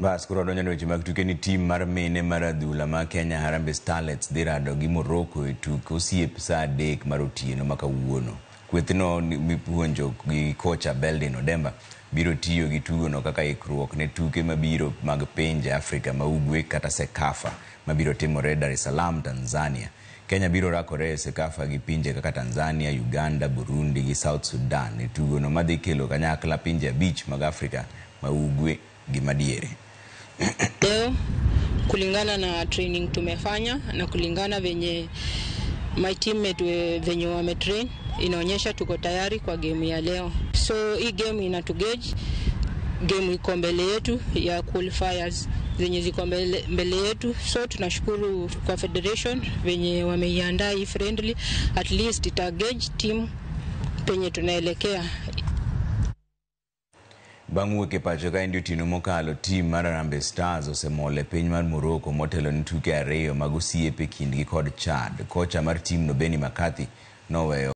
Bas koro wadonjo ne weche mag tuke ni tim mar mine mar adhula ma Kenya Harambee Starlets dhi rado gi Morocco e tuk osiep saa 3 mar otieno ma kawuono. Kwethno mipuonjo gi kocha Beldin Odemba biro tiyo gi tugono kaka ikruok ne tuke mabiro mag pinje Afrika ma Ugwe kata CECAFA mabiro timore Dar es Salaam, Tanzania. Kenya biro rakore e CECAFA gi pinje kaka Tanzania, Uganda, Burundi gi South Sudan e tugono madhi kelo kanyakla pinje 5 mag Afrika ma Ugwe gi madiere. Leo kulingana na training tumefanya na kulingana venye my teammate venye wametrain, inaonyesha tuko tayari kwa game ya leo. So hii game inatugauge game iko mbele yetu ya qualifiers zenye ziko mbele yetu. So tunashukuru kwa federation venye wameiandaa hii friendly, at least itagauge team penye tunaelekea. Bang' wuok e pacho kaendi otieno mokalo, tim mar Harambee Stars osemol e piny mar Morocco motelo ne tuke 2 mag osiep e kindgi kod Chad. Kocha mar timno Benni McCarthy noweyo